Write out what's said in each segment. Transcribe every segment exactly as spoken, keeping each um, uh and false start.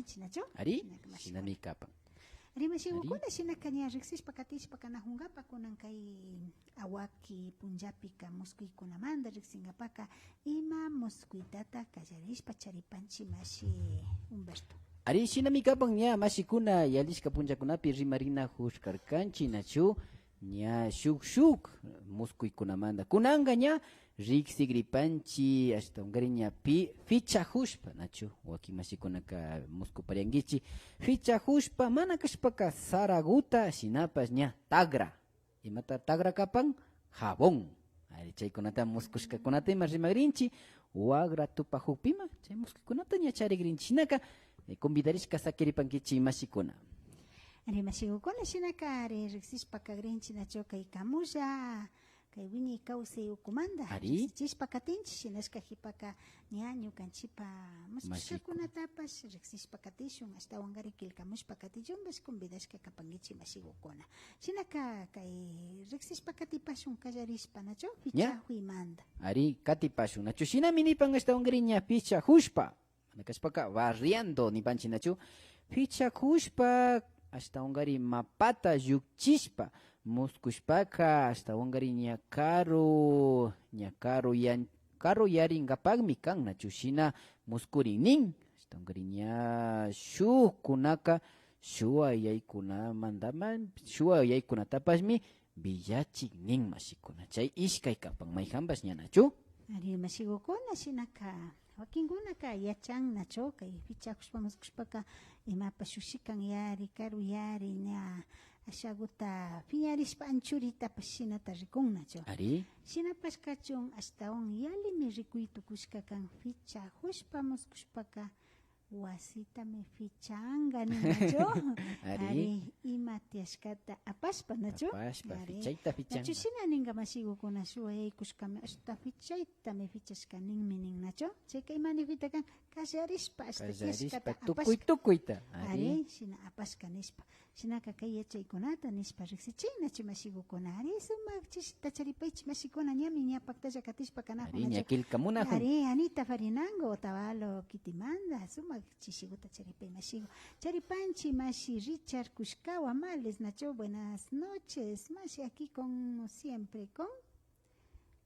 Shinachu? Ari, shinaka mashikuna. Shinami kapan. Ari, mashigukuna, ari, shinaka ña riksishpa katishpa kanajunkapa kunan kay awaki punllapika muskuykunamanta riksinkapaka ima muskuytata kallarishpa charipanchi mashi Humberto. Ari, shinami kapan ña mashikuna yalishka punllakunapi rimarinajushkarkanchi, nachu? Ña shuk shuk muskuykunamanta. Kunanka ña riksigripanchi, ashtawankari ña pi-, fichajushpa, nachu? Wakin mashikunaka muskupariankichi. Fichajushpa, mana kashpaka saraguta, shinapash ña tagra. Imata tagra kapan? Jabón. Ari, chaykunata muskushkakunata ima rimagrinchi, wagra tupajukpima, chay muskuykunata ña charigrinchi. Shinaka, eh, convidarishka sakiripankichi mashikuna. Ari, mashigukuna, shinaka, ari, riksishpa kagrinchi, nachu, kay kamulla, kay wiñay kawsay ukumanta, ari, riksichishpa katinchi, shinashka jipaka ña ñukanchipa muskushkakunatapash riksishpa katishun, ashtawankari killkamushpa katishunpash convidashka kapankichi mashigukuna. Shinaka kay riksishpa katipashun kallarishpa, nachu? Ña. Fichajuymanta. Ari, katipashun, nachu? Shinami nipan ashtawankari ña fichajushpa. Mana kashpaka barriendo nipanchi, nachu? Fichajushpa, ashtawankari mapata llukchishpa, muskushpaka, ashtawankari ña karu, ña karu yan-, karu yarinkapakmi kan, nachu? Shina muskurin nin. Ashtawankari ña shukkunaka shuwa yaykunamantaman, shuwa yaykunatapashmi villachin nin mashikuna. Chay ishkay kapan, mayjanpash ña, nachu? Ari, mashigukuna, shinaka, wakinkunaka yachan, nachu, kay fichajushpa muskushpaka imapash ushikan yari, karu yari, ña ashaguta piñarishpa anchuritapash shinata rikun, nachu? Ari. Shinapash kachun, ashtawan yalimi rikuy tukushka kan, fichajushpa muskushpaka wasitami fichanka ninkachu. Ari. Ari, ima tiyashkata apashpa, nachu? Apashpa, ari, fichayta fichanka. Nachu shina ninka mashigukuna, shuwa yaykushkami ashta fichaytami fichashka ninmi nin, nachu? Chayka ima nijuyta kan, kallarishpa ashta tiyashkata apashka. Kallarishpa tukuy tukuyta. Ari. Ari, shina apashka nishpa. Shinaka kay yachaykunata nishpa riksichin, nachu mashigukuna. Ari, sumak chishita charipaychi mashikuna, ñami ña paktalla katishpa kanajun, ari, nachu? Ña killkamunajun. Ari, Anita Farinango, Otavalo kitimanta, sumak chishiguta charipay mashigu. Charipanchi mashi Richard Kushkawa Males, nachu? Buenas noches, mashi, aquí con siempre con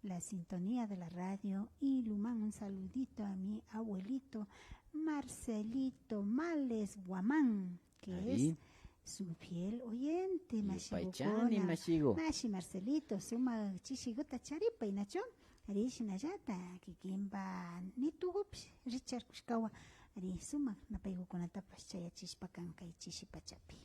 la sintonía de la radio Ilumán. Un saludito a mi abuelito Marcelito Males Guamán, que es su fiel oyente, mashigukuna. Mashi Marcelito, sumak chishiguta charipay, nachu? Ari, shinallata kikinpa nitugupish Richard Kushkawa, ari, sumak napaygukunatapash chayachishpa kan kay chishi pachapi.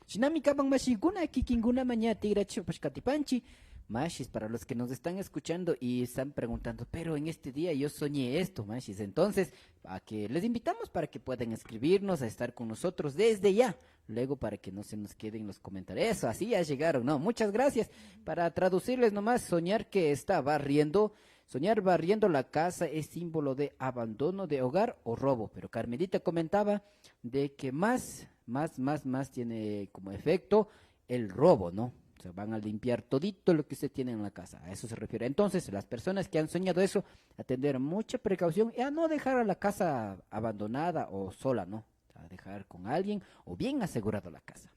Shinami kapan mashikuna, kikinkunaman ña tikrachishpapash katipanchi. Mashis, para los que nos están escuchando y están preguntando, pero en este día yo soñé esto, mashis. Entonces, a que les invitamos para que puedan escribirnos, a estar con nosotros desde ya. Luego, para que no se nos queden los comentarios. Eso, así ya llegaron, ¿no? Muchas gracias. Para traducirles nomás, soñar que está barriendo. Soñar barriendo la casa es símbolo de abandono de hogar o robo. Pero Carmelita comentaba de que más, más, más, más tiene como efecto el robo, ¿no? O sea, van a limpiar todito lo que usted tiene en la casa. A eso se refiere. Entonces, las personas que han soñado eso, a tener mucha precaución y a no dejar a la casa abandonada o sola, ¿no? A dejar con alguien o bien asegurado la casa.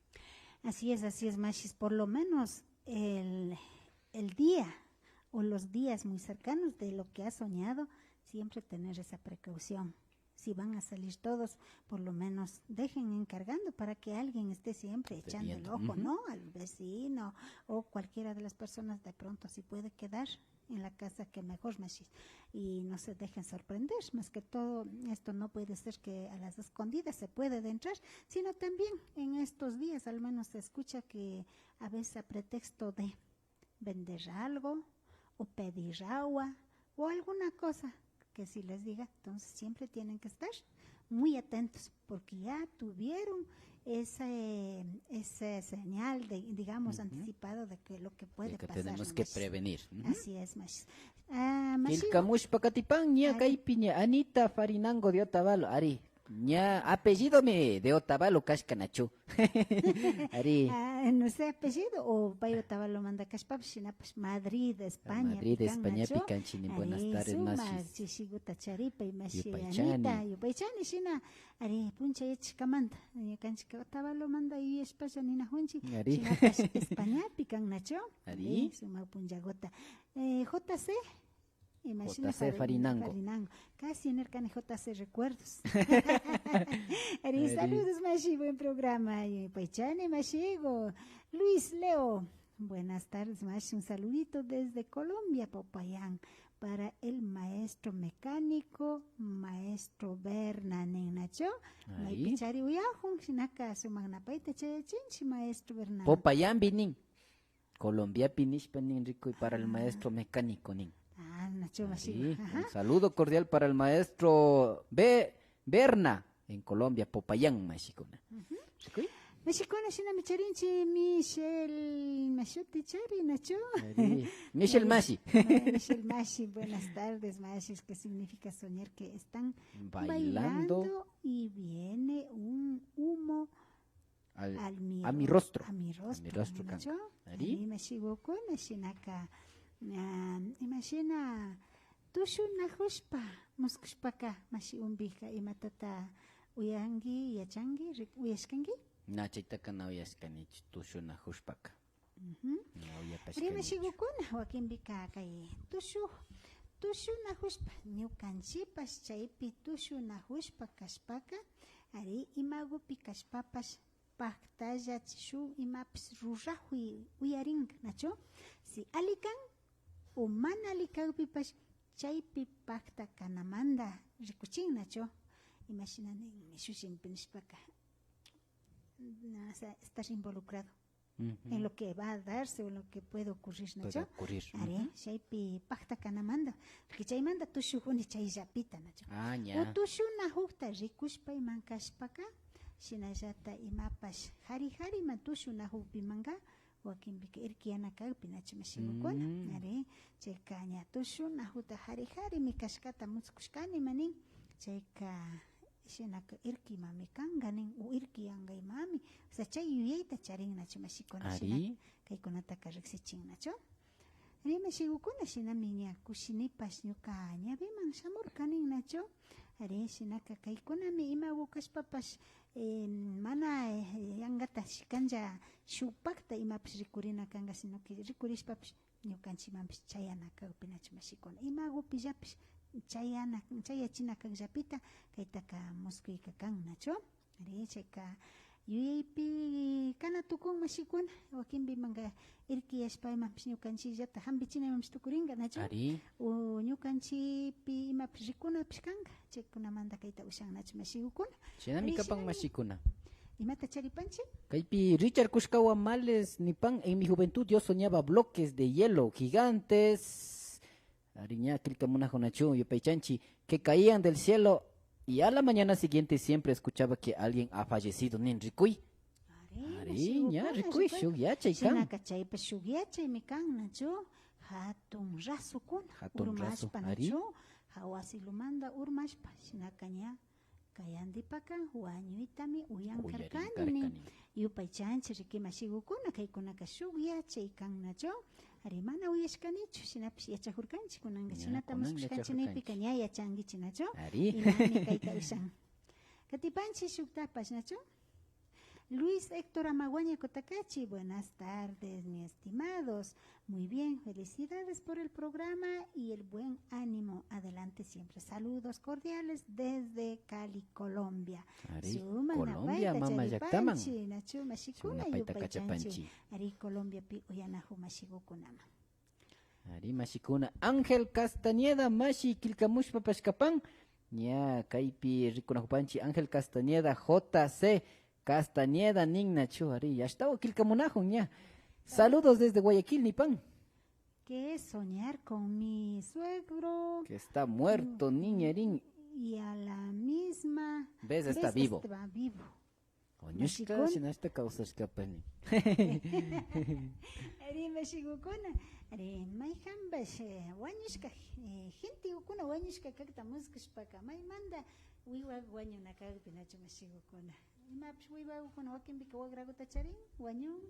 Así es, así es, mashis. Por lo menos el, el día o los días muy cercanos de lo que has soñado, siempre tener esa precaución. Si van a salir todos, por lo menos dejen encargando para que alguien esté siempre echando el ojo, ¿no? Al vecino o cualquiera de las personas de pronto si puede quedar en la casa que mejor, mashis. Y no se dejen sorprender, más que todo, esto no puede ser que a las escondidas se puede entrar, sino también en estos días al menos se escucha que a veces a pretexto de vender algo o pedir agua o alguna cosa que si les diga, entonces siempre tienen que estar muy atentos porque ya tuvieron ese, ese señal de, digamos, anticipado de que lo que puede pasar. De que tenemos que prevenir. Así es, mashis. Ah, mashis. Killkamushpa katipan, ña kaypi ña Anita Farinango de Otavalo, ari. Ña apellidomi de Otavalo kashka nachu. Ari. Ah, no sé, apellido o pay Otavalomanta kashpapash shinapash Madrid, España, Madrid, España pi kanchi nin. Buenas tardes, sumak mashi. Chishiguta charipay, mashi Anita, yupaychani shina. Ari, punchayachishkamanta ñukanchik Otavalomanta yuyashpalla ninajunchik. Ari. Shinapash Españapi kan nachu. Ari. Ari, sumak punchaguta. Eh, J C. Imashina J C Farinango. Farinango. Casi nirkani J C Recuerdos. Ari, saludos, mashi, buen programa. Yupaychani, mashigu. Luis Leo, buenas tardes, mashi. Un saludito desde Colombia, Popayán, para el maestro mecánico, maestro Berna, nin nachu. Ari. Maypichari uyajun, shinaka sumak napayta chayachinchik, maestro Berna. Popayambi nin. Colombiapi nishpa nin rikuy para el maestro mecánico nin. Ah, nachu, mashi. Ari, un saludo cordial para el maestro Be-, Berna en Colombia, Popayán, mashikuna. Rikuy. Mashikuna, shinami charinchik Michelle, mashuti chari, nachu. Ari. Michelle mashi. Michelle mashi, buenas tardes, mashi. ¿Qué significa soñar que están bailando y viene un humo al, a mi rostro. A mi rostro, nachu. Ari. Ari, mashigukuna, shinaka, ah, imashina tushunajushpa muskushpaka, mashi Umbika, imatata uyanki, yachanki, rik-, uyashkanki? Na, chaytaka na uyashkanichu, tushunajushpaka. Ujú. Na uyapashkanichu. Ari, mashigukuna, wakinpika kay tushu, tushunajushpa, ñukanchikpash chaypi tushunajushpa kashpaka, ari, imagupi kashpapash, paktalla shuk imapish rurajuy uyarinka, nachu? Si alli kan o mana alli kakpipash, chaypi pakta kanamanta rikuchin, nachu? Imashina nin, shushimpi nishpaka, na, o sea, estar involucrado en lo que va a darse o lo que puede ocurrir, nachu? Puede ocurrir. Ari, chaypi pakta kanamanta, porque chaymanta tushujuni chayllapita, nachu? Ah, ña. O tushunajukta rikushpa iman kashpaka, shinallata imapash jari jariman tushunajukpimanka, wakinpika irkiyana kakpi, nachu, mashigukuna? Mm. Ari, chayka ña tushunajukta jari jarimi kashkata muskushkanima nin, chayka shinaka irkimami kanka nin, o irkiyankaymami. O sea, chay yuyayta charin, nachu, mashikuna? Ari. Shinaka kaykunataka riksichin, nachu. Ari, mashigukuna, shinami ña kushinipash ñuka ñawiman shamurka nin, nachu. Ari, shinaka kaykunami imagu kashpapash, eh, mana, eh, yankata shikanlla shuk pakta imapish rikurina kanka, sino que rikurishpapish ñukanchikmanpish chayana kakpi, nachu, mashikuna? Imagupillapish chayana, chayachina kakllapita kaytaka muskuyka kan, nachu. Ari, chayka yuyaypi kana tukun, mashikuna, wakinpimanka irkiyashpa imapish ñukanchikllata jampichina imapish tukurinka, nachu? Ari. O ñukanchikpi imapish rikunapish kanka, chaykunamanta kayta ushan, nachu, mashigukuna? Shinami kapan, mashikuna. Imata charipanchik? Kaypi Richard Kushkawa Males nipan: "En mi juventud yo soñaba bloques de hielo gigantes." Ari, ña killkamunajunachu, yupaychanchi, que caían del cielo y a la mañana siguiente siempre escuchaba que alguien ha fallecido nin, rikuy. Ari, ña rikuy, shuk yachay kan. Shinaka chaypa shuk yachaymi kan, nachu? Jatun rasukuna urmashpa, nachu? Jawa silumanta urmashpa, shinaka ña kayantipaka wañuytami uyan karkani nin. Yupaychanchi riki mashigukuna, kaykunaka shuk yachay kan, nachu? Ari, mana uyashkanichu, shinapish yachajurkanchi kunanka, shinata muskushkanchi nikpika ña yachankichi, nachu? Ari. Imami kayta ushan. Katipanchi shuktapash, nachu? Luis Héctor Amaguaña Cotacachi, buenas tardes, mi estimados. Muy bien, felicidades por el programa y el buen ánimo. Adelante siempre. Saludos cordiales desde Cali, Colombia. Ari, sumak Colombia, napayta mama llaktaman. Charipanchi, nachu, mashikuna, sumak napayta yupaychanchi kachapanchi. Ari, Colombiapi uyanaju mashigukunaman. Ari, mashikuna, Ángel Castañeda mashi killkamushpapash kapan. Ña, kaypi rikunajupanchi Ángel Castañeda, J C Castañeda nin, nachu, ari, ashtawan killkamunajun ña. Saludos desde Guayaquil, nipan. ¿Qué es soñar con mi suegro? Que está muerto, mm, niña rin. Y a la misma vez está vivo. Está vivo. Wañushka, mashikuna. Shinashta kawsashkapash nin. Ari, mashigukuna, ari, mayjanpash, eh, wañushka, eh, gentekuna wañushka kakta muskushpaka, maymanta wiwa wañuna kakpi, nachu, mashigukuna? Imapish wiwakukuna wakinpika wakrakuta charin, wañun,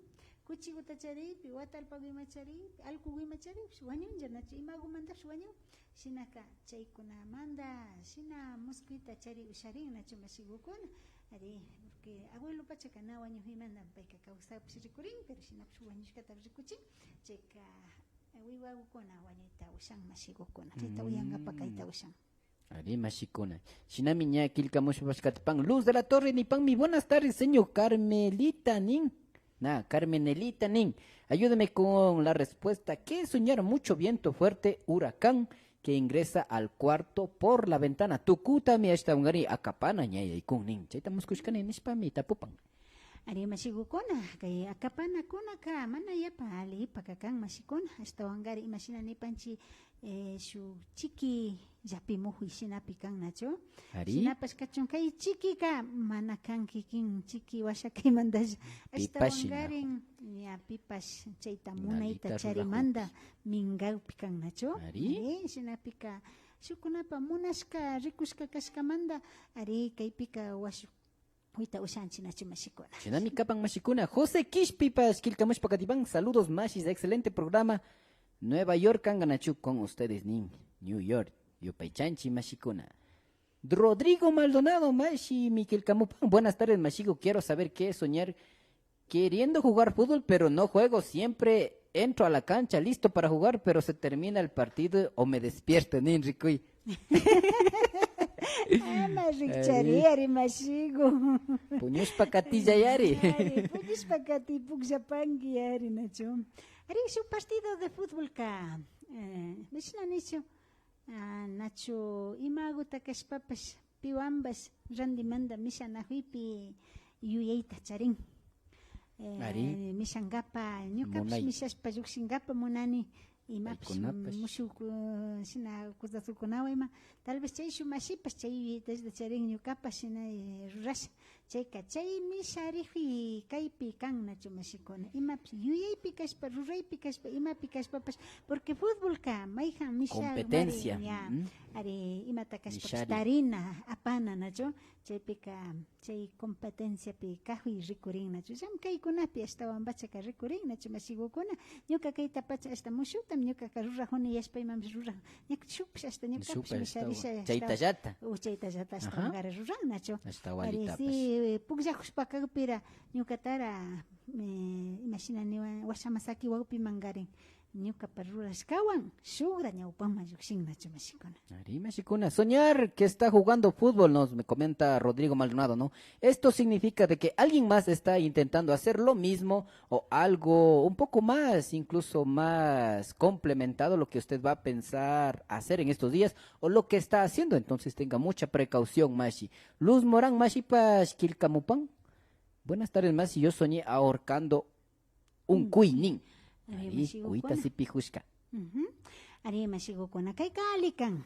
kuchikuta charikpi, wata allpaku ima charikpi, allkuku ima charikpish wañunlla, nachu, imakumantapish wañun. Shinaka chaykunamanta shina muskuyta chari usharin, nachu, mashigukuna? Ari, porque abuelo pachaka na wañujimanta payka kawsakpish rikurin, pero shinapish wañushkata rikuchin. Chayka, eh, wiwakukuna wañuyta ushan, mashigukuna. Chayta uyankapa kayta ushan. Ari, mashikuna. Shinami ña killkamushpash katipan. Luz de la Torre nipanmi, buenas tardes, señor Carmelita nin. Na, Carmenelita nin. Ayúdame con la respuesta. ¿Qué es soñar mucho viento fuerte, huracán que ingresa al cuarto por la ventana? Tukutami ashtawankarin akapana ña yaykun nin. Chayta muskushkani nishpami tapupan. Ari, mashigukuna, kay akapanakunaka mana yapa allipaka kan, mashikuna. Ashtawankarin imashina nipanchi, eh, shuk chiki llapimujuy shinapi kan, nachu? Ari. Shinapash kachun, kay chikika mana kan kikin chiki washakaymantalla. Pipash shina. Ashtawankarin ña pipash chayta munayta charimanta minkakpi kan, nachu? Ari. Ari, shinapika shukkunapa munashka, rikushka kashkamanta, ari, kaypika washuk kuyta ushanchi, nachu, mashikuna? Shinami kapan, mashikuna. José Kishpipash killkamushpa katipan. Saludos, mashis, excelente programa. Nueva York kanka, nachu, con ustedes nin. New York. Yupaychanchi, mashikuna. Rodrigo Maldonado, mashimi killkamupan. Buenas tardes, mashiku. Quiero saber qué es soñar queriendo jugar fútbol, pero no juego. Siempre entro a la cancha listo para jugar, pero se termina el partido o me despierto, nin, rikuy. Ama rikchari, ari, mashiku. Puñushpa katillay, ari. Ari, puñushpa kati pukllapanki, ari, nachu? Ari, shuk partido de fútbolka, eh, mashna nichu, ah, nachu, imakuta kashpapash, piwanpash randimanta mishanajuypi yuyayta charin. Eh, ari. Mishankapa, ñukapash mishashpa llukshinkapa munani, imapash mushuk, eh, shina cosaskukunawan ima. Tal vez chayshuk mashipash chay yuyaytallata charin, ñukapash shina, eh, rurasha. Chayka, chay misharijuy kaypi kan, nachu, mashikuna? Imapish yuyaypi kashpa, ruraypi kashpa, imapi kashpapash, porque fútbolka mayjan misha competencia, ña, ari, imata kashpapash tarina, apana, nachu? Chaypika chay competenciapi kajuy rikurin, nachu? Llamkaykunapi ashtawanpachaka rikurin, nachu, mashigukuna? Ñuka kaytapacha ashta mushuktami ñukaka rurajuni, yashpaymanpish rurajuni. Ñuka shukpish ashta, ñukapish misharisha ashtawan. Chaytallata. O chaytallata ashtawankari ruran, nachu? Ari, si pukllajushpa kakpira ñukatara, eh, imashina niwan, washaman saki wakpimankarin. Ñukapa rurashkawan shukra ñawpaman llukshin, nachu, mashikuna? Ari, mashikuna. Soñar que está jugando fútbol, nos me comenta Rodrigo Maldonado, ¿no? Esto significa de que alguien más está intentando hacer lo mismo o algo un poco más, incluso más complementado lo que usted va a pensar hacer en estos días o lo que está haciendo. Entonces tenga mucha precaución, mashi. Luz Morán, mashipash killkamupan. Buenas tardes, mashi. Yo soñé ahorcando un cuy nin. Ari, mashigukuna. Ari, kuyta sipijushka. Ari, mashigukuna. Kayka alli kan.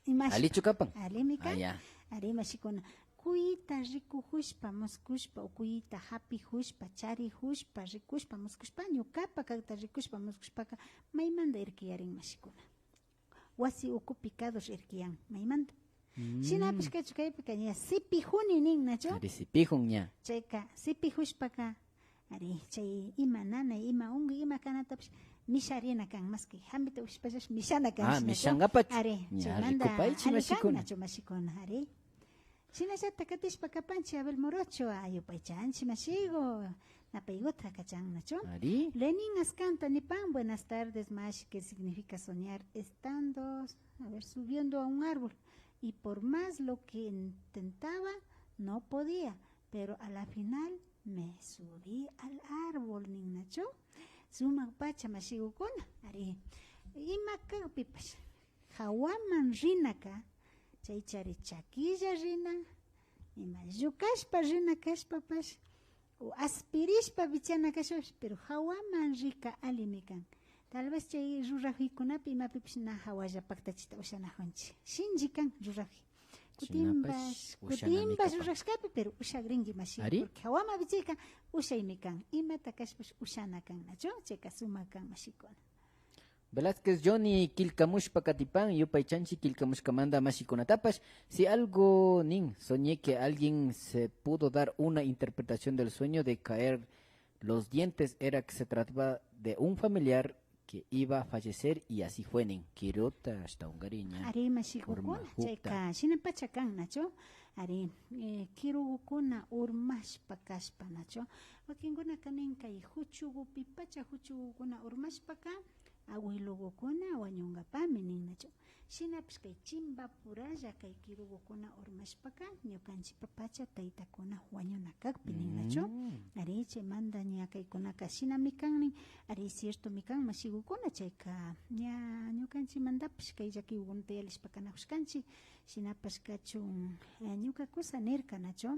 Imash-, allichu kapan? Allimi kan. Ah, ya. Ari, mashikuna. Kuyta rikujushpa, muskushpa, o kuyta japijushpa, charijushpa, rikushpa, muskushpa, ñukapa kakta rikushpa, muskushpaka, maymanta irkiyarin, mashikuna? Wasi ukupi kadur irkiyan, maymanta. Shinapish kachun kaypika ña sipijuni nin, nachu? Ari, sipijun ña. Chayka, sipijushpaka, ari, chay ima nanay, ima unkuy, ima kanatapish misharina kan, maski jambita ushpallash mishana kan. Ah, shinachu? Mishankapachu. Ari, ña, chaymanta rikupaychi, alli kan, mashikuna. Nachu, mashikuna, ari. Shinallata katishpa kapanchi Abel Morocho, ayupaychanchi mashigu, napayguta kachan, nachu? Ari. Lenin Ascanta nipan, buenas tardes, mashi, ¿qué significa soñar estando, a ver, subiendo a un árbol? Y por más lo que intentaba, no podía, pero a la final me subí al árbol, nin, nachu? Sumak pacha, mashigukuna, ari. Ima kakpipash, jawaman rinaka, chaychari chakilla rina, ima llukashpa rina kashpapash, o aspirishpa vichana kashpapash, pero jawaman rika allimi kan. Tal vez chay rurajuykunapi imapipish na jawalla paktachita ushanajunchi. Shinlli kan rurajuy. Kutinpash, kutinpash rurashkapi, pero ushagrinki mashi. Ari. Porque hawama vichika ushaymi kan. Imata kashpash ushana kan, nachu? Chayka sumak kan mashikuna. Velázquez Johnny killkamushpa katipan, yupaychanchi killkamushkamanta mashikunatapash. Si algo nin, soñé que alguien se pudo dar una interpretación del sueño de caer los dientes, era que se trataba de un familiar que iba a fallecer y así fue nin. Kiruta ashtawankari ña. Ari, mashikukuna, urmajukta. Chayka shinapacha kan, nachu? Ari, eh, kirukukuna urmashpa kashpa, nachu? Wakinkunaka nin kay huchugupi pacha huchugukuna urmashpaka, abuelogukuna wañungapami nin, nachu? Shinapash kay chimbapuralla kay kirukukuna urmashpaka ñukanchipa pacha taytakuna wañuna kakpi nin, nachu? Mm. Ari, chaymanta ña kaykunaka shinami kan nin. Ari, ciertomi kan mashigukuna, chayka ña ñukanchimantapash kay llakigukunata yalishpa kanajushkanchi. Shinapash kachun, eh, ñuka kusa nirka, nachu?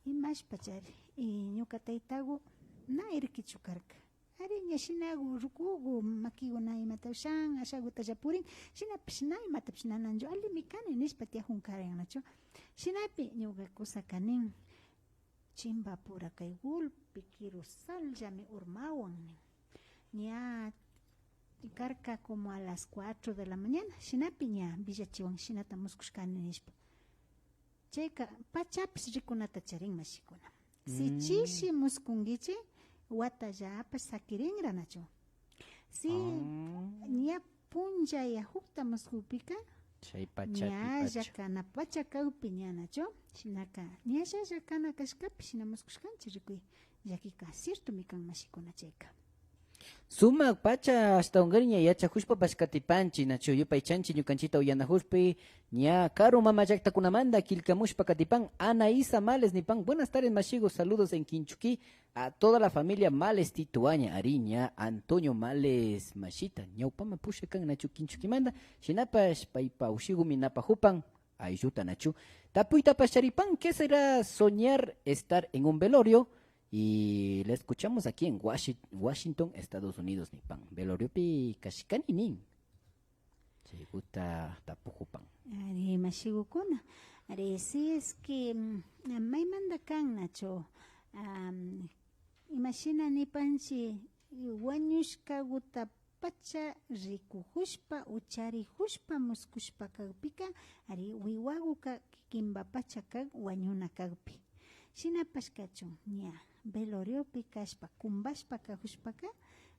Imashpachari, y ñuka taytagu na irkichu karka. Ari, ña shinagu rukugu makiguna imata ushan, ashagutalla purin, shinapash na imatapash nananchu, alimi kani nishpa tiyajun karan, nachu? Shinapi ñuka kusaka nin, chimbapura kay gulpi kirusallami urmawan nin. Ña karka como a las cuatro de la mañana, shinapi ña villachiwan shinata muskushkani nishpa. Chayka pachapish rikunata charin mashikuna. Si chishi muskunkichi, watallapash sakirinra nachu. Si ña punchayajukta muskukpika, chay pachapi ñalla pacha. Kana pacha kakpi ña nachu. Shinaka, ñallalla kana kashkapi shina muskushkanchi rikuy. Llakika ciertomi kan mashikuna chayka. Sumak pacha ashtawankari ña yachajushpapash katipanchi, nachu yupaychanchi ñukanchita uyanajushpi, ña karu mama llaktakunamanta killkamushpa katipan, Anaísa Males nipan, buenas tardes mashigu, saludos en Quinchuquí, a toda la familia Males Tituaña, ari ña Antonio Males mashita, ñawpama pusha kan nachu Quinchuquimanta, shinapash paypa ushigumi napajupan, aylluta nachu. Tapuytapash charipan, ¿qué será soñar estar en un velorio? Y la escuchamos aquí en Washi-, Washington, Estados Unidos, nipan. Veloriopi kashkani nin. Chaykuta tapukupan. Ari, mashigukuna. Ari, si es que, mm, maymanta kan nachu, am, imashina nipanchi, wañushkaguta pacha rikujushpa, ucharijushpa, muskushpa kakpika, ari, wiwaguka kikinpa pacha kak wañuna kakpi. Shinapash kachun, ña, veloriopi kashpa, kumbashpa kajushpaka,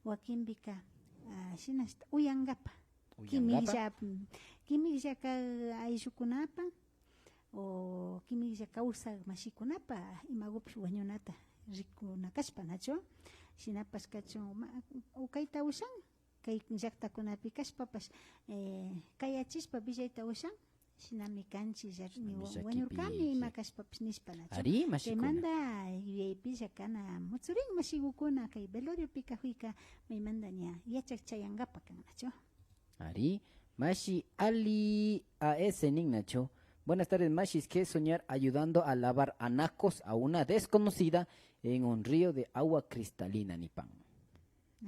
wakinpika, ah, shinashta uyangapa. Uyangapa. Kimilla, kimilla kak ayllukunapa, o kimilla kawsak mashikunapa imagupish wañunata rikuna kashpa, nachu? Shinapash kachun, ma-, o kayta ushan, kay llaktakunapi kashpapash, eh, kayachishpa villayta ushan, shinami kanchi llak-, shinami wa-, llakipi, wañurkami ima kashpapash nishpa, nachu? Ari, mashikuna. Chaymanta yuyaypilla kana mutsurin mashigukuna kay veloriopi kajuyka maymanta ña yachak chayangapa kan, nachu? Ari, mashi Ali A S nin nachu. Buenas tardes, mashis, ¿qué soñar ayudando a lavar anacos a una desconocida en un río de agua cristalina? Nipan.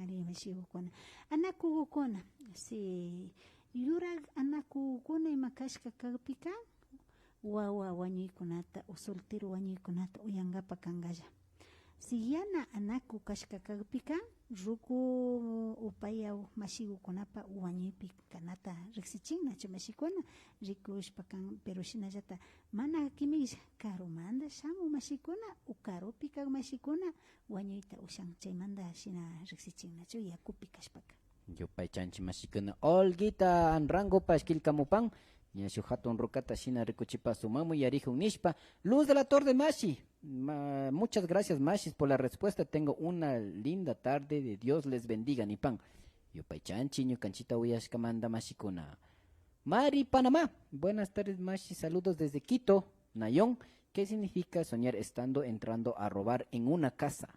Ari, mashigukuna. Anakugukuna, si yurak anakugukuna ima kashka kakpika, wawa wañuykunata o soltero wañuykunata uyangapa kangalla. Si yana anaku kashka kakpika, ruku upayaw mashigukunapa wañuypi kanata riksichin nachu mashikuna, rikushpa kan, pero shinallata mana kimilla karumanta shamun mashikuna o karupi kak mashikuna wañuyta ushan, chaymanta shina riksichin nachu yakupi kashpaka. Yupaychanchi mashikuna, Olguita Anrangopash killkamupan, ña shuk hatun rukata shina rikuchipa sumakman yarijun nishpa. Luz de la Torre mashi, ma-, muchas gracias mashis por la respuesta, tengo una linda tarde, de Dios les bendiga nipan. Yupaychanchi ñukanchita uyashkamanta mashikuna. Mari Panamá, buenas tardes mashi, saludos desde Quito, Nayón. ¿Qué significa soñar estando entrando a robar en una casa?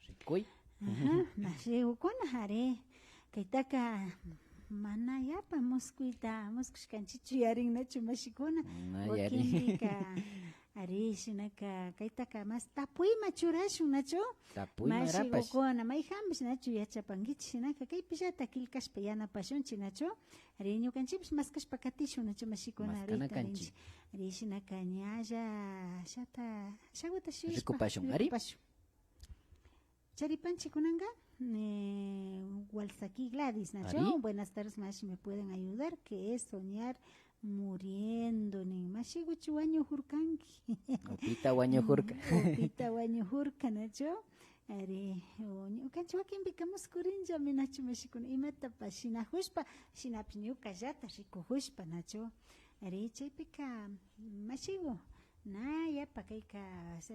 Rikuy. Ajá, mashigukuna, ari. Kaytaka mana yapa muskuyta muskushkanchichu yarin nachu mashikuna. Na yarin. Wakinpika, Ari, shinaka kaytaka mas tapuyma churashun, nachu? Tapuyma rapash. Mashigukuna, mayjanpish nachu yachapankichik, shinaka kaypillata killkashpa yanapashunchik, nachu? Ari, ñukanchikpish maskashpa katishun, nachu, mashikuna? Maskana kanchik. Ari, shinaka ñalla, shata, shaguta shuyashpa rikupashun, ari. Rikupashun. Charipanchik kunanka, eh, Walsaki Gladys, nachu? Ari. Buenas tardes, mashi, ¿me pueden ayudar? ¿Qué es soñar muriendo? Nin. Mashiguchu wañujurkanki? Upita wañujurka. Mm, upita wañujurka, nachu? Ari, o ñukanchik wakinpika muskurinllami, nachu, mashikuna? Imatapash shinajushpa, shinapish ñukallata rikujushpa, nachu? Ari, chaypika, mashigu, na yapa kayka,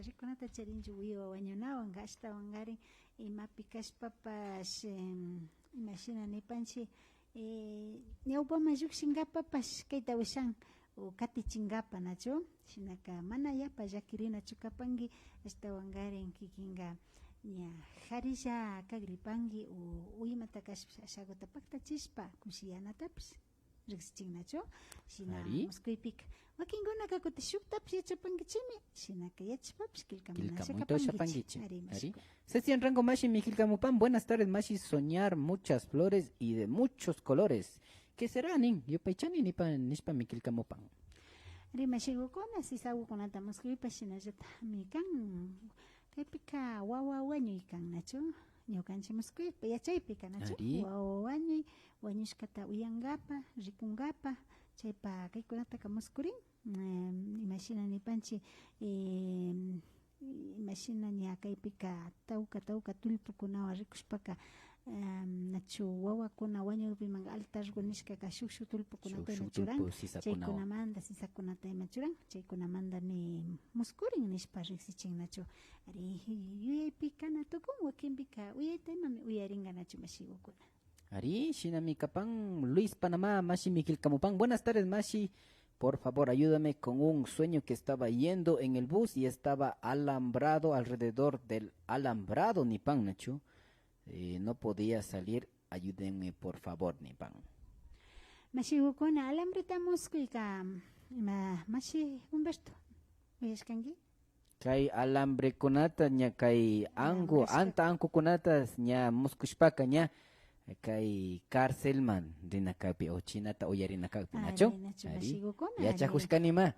rikunata charinchu wiwa wañunawanka, ashtawankarin imapi kashpapash, em, imashina nipanchik, eh, ñawpaman llukshinkapapash kayta ushan, o katichinkapa, nachu? Shinaka mana yapa llakirinachu kapanki, ashtawankarin kikinka ña jarilla kagripanki, o, o imata kashpa, ashaguta paktachishpa kushiyanatapish riksichin, nachu? Shina, ari, muskuypika. Wakinkunaka kutin shuktapish yachapankichikmi, shinaka yachashpapish killkamunasha kapankichik. Killkamunasha kapankichik. Ari, ari, mashikuna. Sebastián Rango mashimi killkamupan, buenas tardes, mashi, soñar muchas flores y de muchos colores. ¿Qué será? Nin, yupaychani nipa, nishpami killkamupan. Ari, mashigukuna, sisagukunata muskuypa shinallatami kan. Kaypika wawa wañuy kan, nachu? Ñukanchik muskuypa yachaypika, nachu? Ari. Wawa wañuy, wañushkata uyankapa, rikunkapa, chaypa kaykunataka muskurin. Em, imashina nipanchik, em, imashina ña kaypika tawka, tawka tullpukunawan rikushpaka, em, nachu wawakuna wañukpimanka altargu nishkaka shuk, shuk tullpukunata ima churan, shuk, shuk tullpu sisakunawan. Chaykunamanta sisakunata ima churan, chaykunamantami muskurin nishpa riksichin, nachu. Ari, yuyaypika na tukun, wakinpika uyayta imami uyarinka, nachu, mashigukuna. Ari, shinami kapan. Luis Panamá mashimi killkamupan. Buenas tardes, mashi. Por favor, ayúdame con un sueño que estaba yendo en el bus y estaba alambrado alrededor del alambrado, nipan, nachu. Eh, no podía salir, ayúdenme, por favor, nipan. Mashigukuna, alambreta muskuyka, ima, mashi Humberto, uyashkanki? Kay alambrekunata ña kay anku, alambrashka, anta ankukunata ña muskushpaka ña kay carcelman rina kakpi o chinata uyarina kakpi, nachu? Ari, nachu, ari, mashigukuna, ari. Yachajushkanima.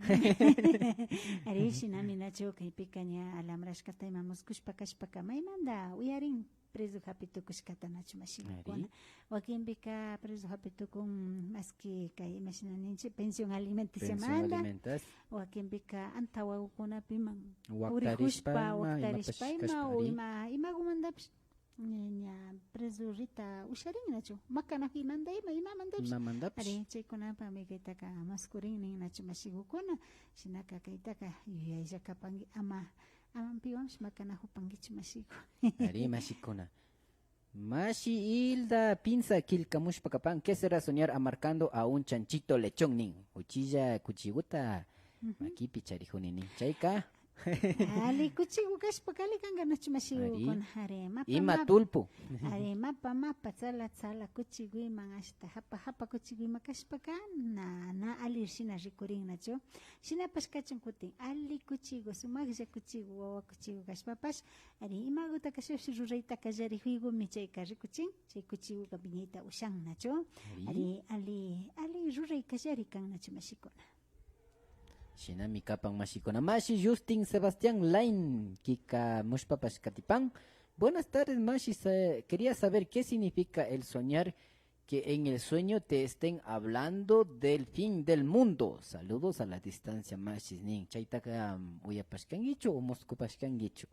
Ari, shinami, nachu, kaypika ña alambrashkata ima muskushpa kashpaka maymanta uyarin preso japi tukushkata, nachu, mashigukuna. Ari. Wakinpika preso japi tukun, maski kay, imashina ninchik, pensión alimenticia manda. Pensión alimentas. Wakinpika antawagukunapiman purikushpa, waktarishpa ima, waktarishpa imapash ima, kashpa, o ari, ima, imagumantapish ña, ña preso rita usharin, nachu. Makanajumanta ima, imamantapish. Imamantapish. Ari, chaykunapami kaytaka muskurin nin, nachu, mashigukuna. Shinaka kaytaka yuyaylla kapanki, ama, ama piwanpish makanajupankichu, mashigu. Ari, mashikuna. Mashi Hilda Pinza killkamushpa kapan, ¿qué será soñar amarcando a un chanchito lechón? Nin. Uchilla kuchiguta makipi charijuni nin. Chayka. Alli kuchigu kashpaka alli kanka, nachu, mashigukuna. Ari. Ari, mapa, ima mapa, tullpu. Ari, mapa, mapa, tsala, tsala kuchiguman, ashta japa, japa kuchiguman kashpaka na, na alli shina rikurin, nachu. Shinapash kachun kutin, alli kuchigu, sumaklla kuchigu, wawa kuchigu kashpapash, ari, imaguta kashpapash rurayta kallarijugumi chayka rikuchin, chay kuchiguka wiñayta ushan, nachu. Ari. Ari, alli, alli ruray kallari kan, nachu, mashikuna. Shinami kapan, mashikuna. Mashi Justin Sebastián Lain killkamushpapash katipan. Buenas tardes, mashi. Sa-, quería saber qué significa el soñar que en el sueño te estén hablando del fin del mundo. Saludos a la distancia, mashi nin. Chaytaka, mm, uyapashkankichu o muskupashkankichu?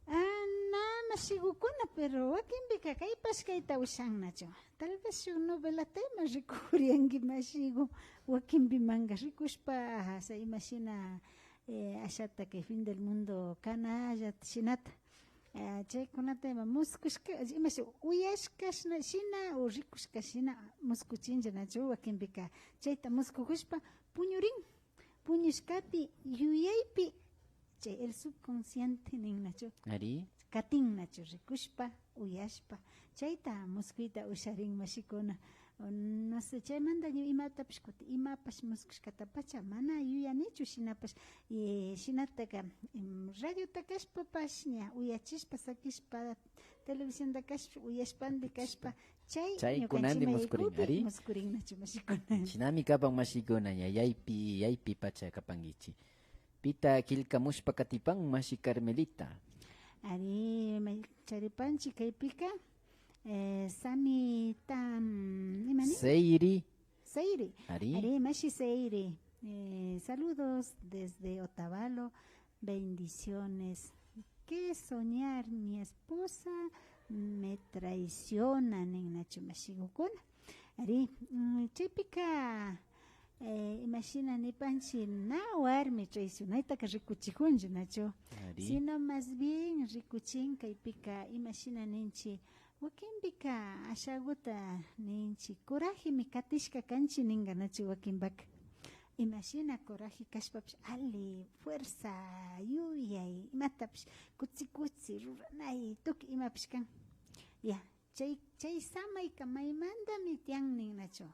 Ah, na, mashigukuna, pero wakinpika kaypash kayta ushan, nachu. Tal vez shuk novelata ima rikurianki, mashigu, wakinpimanka rikushpa, ajá, imashina, eh, ashata kay fin del mundo kanalla shinata. Ah, chaykunata ima muskushka, imashi, uyashka shina, shina o rikushka shina muskuchinlla, nachu, wakinpika chayta muskujushpa puñurin, puñushkapi, yuyaypi, chay el subconsciente nin, nachu. Ari. Katin, nachu, rikushpa, uyashpa, chayta muskuyta usharin, mashikuna. O no sé, chaymanta ña imatapash kutin imapash muskushkatapacha mana yuyanichu, shinapash, eh, shinataka, em, radiota kashpapash ña uyachishpa, sakishpa, televisionta kashpa, uyashpandi kashpa, chay Chay ñukanchik kunandi muskurin, mayaykupi ari. Muskurin nachu mashikuna. Shinami kapan mashikuna, ña yaypi, yaypi pacha kapankichik. Pita killkamushpa katipan, mashi Carmelita? Ari, may-, charipanchik kaypika, eh, Sami Tam, imani? Seiri. Seiri. Ari. Ari, mashi Seiri. Eh, saludos desde Otavalo. Bendiciones. ¿Qué soñar? Mi esposa me traiciona, nin nachu mashigukuna. Ari, mm, chaypika, eh, imashina nipanchik, na warmi traicionaytaka rikuchikunchu, nachu? Ari. Sino más bien rikuchin kaypika, imashina ninchik, wakinpika ashaguta ninchik, corajemi katishka kanchik ninga, nachu wakinpaka. Imashina coraje kashpapish, alli, fuerza, yuyay, imatapish, kuchi kuchi, ruranay, tukuy imapish kan. Ya, chay, chay samayka maymantami tiyan nin nachu.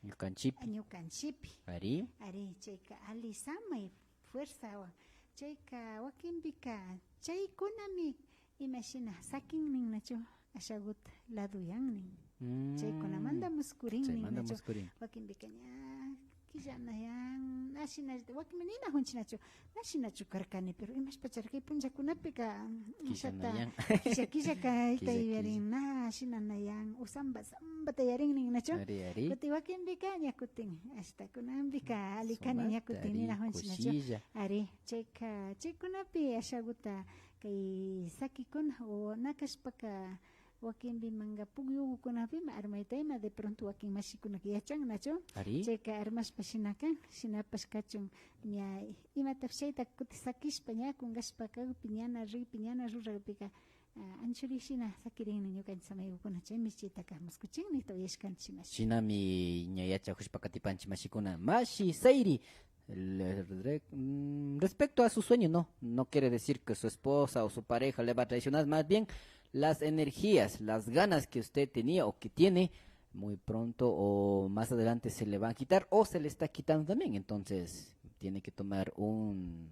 Ñukanchipi. Ñukanchipi. Ari. Ari, chayka alli samay, fuerzawan. Chayka wakinpika, chaykunami imashina sakin nin nachu, ashaguta ladoyan nin. Mm. Chaykunamanta muskurin nin Chaymanta nachu. Muskurin. Wakinpika ña killanayan, na shina, wakinmi ninajunchik nachu, na shinachu karkani, pero imashpachari kay punllakunapika, mm, ashata Killanayan. Killa killa kayta Killa, yuyarin, killa. Na shinanayan, o samba sambata yarin nin nachu. Ari, ari. Kutin wakinpika ña kutin, ashta kunanpika alli kani ña Sumata, kutin ari, ninajunchik nachu. Kushilla. Ari, chayka, chaykunapi ashaguta kay sakikuna, o na kashpaka, wakinpi manga pukyugukunapimi armayta ima, de pronto wakin mashikunaka yachan nachu. Ari. Chayka armashpa shina kan, shinapash kachun, ña imatapish chayta kutin sakishpa, ña kungashpa kakpi, ñana rikpi, ñana rurakpika, ah, anchuri shina sakirin nin ñukanchik samaygukuna, chaymi chaytaka muskuchin nikta uyashkanchik mashi. Shinami ña yachajushpa katipanchik mashikuna. Mashi Seiri, le-, re-, mm, respecto a su sueño, no, no quiere decir que su esposa o su pareja le va a traicionar, más bien las energías, las ganas que usted tenía o que tiene, muy pronto o más adelante se le va a quitar o se le está quitando también. Entonces, tiene que tomar un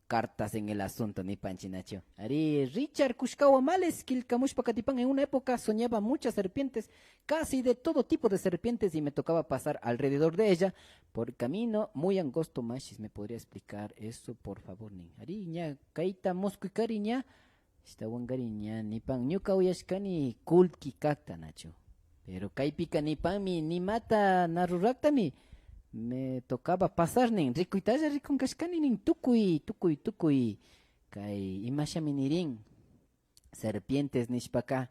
cartas en el asunto, nipanchik nachu. Ari, Richard Kushkawa Males, killkamushpa katipan, en una época soñaba muchas serpientes, casi de todo tipo de serpientes, y me tocaba pasar alrededor de ella por camino muy angosto, mashis, ¿me podría explicar eso, por favor, nin? Ari, ña, kayta muskuykari ña, ashtawankari ña nipan, ñuka uyashkani kullki kakta nachu. Pero kaypika nipanmi, nimata na ruraktami, me tocaba pasar nin, rikuytalla rikun kashkani nin, tukuy, tukuy, tukuy, kay imashami nirin, serpientes nishpaka,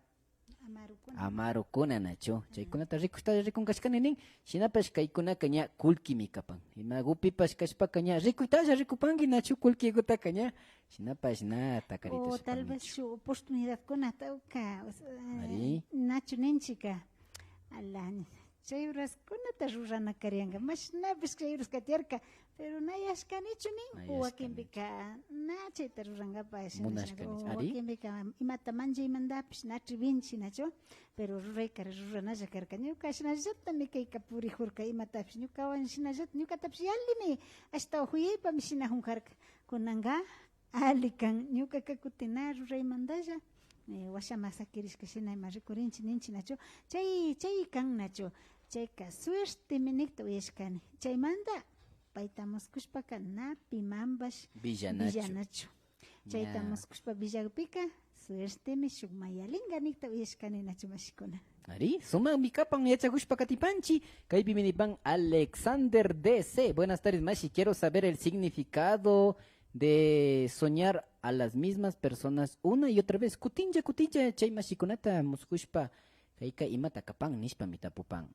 Amarukuna. Amarukuna nachu. Chaykunata rikushpalla rikun kashkani nin. Shinapash kaykunaka ña kullkimi kapan. Imagupipash kashpaka ña rikuytalla rikupanki nachu kullkigutaka ña. Shinapash na takarita. O tal vez shuk oportunidadkuna tawka, o sea, Ari. Nachu ninchika. Ala, chay horaskunata rurana karianka. Mashnapish chay horaska tiyarka. Pero na yashkanichu nin, Na o yashkanichu. Wakinpika na chayta rurankapak, Munashkanichu, o ari. Wakinpika imata manchaymantapish na atrevinchi, nachu? Pero rurayka ruranalla karka. Ñuka shinallatami kayka purijurka imatapish. Ñukawan shinallata, ñukatapish yallimi ashtawan juyaypami shinajun karka. Kunanka alli kan. Ñukaka kutin na ruraymantalla, eh, washaman sakirishka shina ima rikurinchi ninchi, nachu? Chay, chay kan, nachu? Chayka suertemi nikta uyashkani. Chaymanta payta muskushpaka na pimanpash Villanachu. Villanachu. Chayta Ña. Muskushpa villakpika suertemi shuk mayalinka nikta uyashkani, nachu mashikuna? Ari, sumakmi kapan yachakushpa katipanchi. Kaypimi nipan Alexander D C. Buenas tardes, mashi. Quiero saber el significado de soñar a las mismas personas una y otra vez. Kutinlla, kutinlla chay mashikunata muskushpa, kayka imata kapan nishpami tapupan.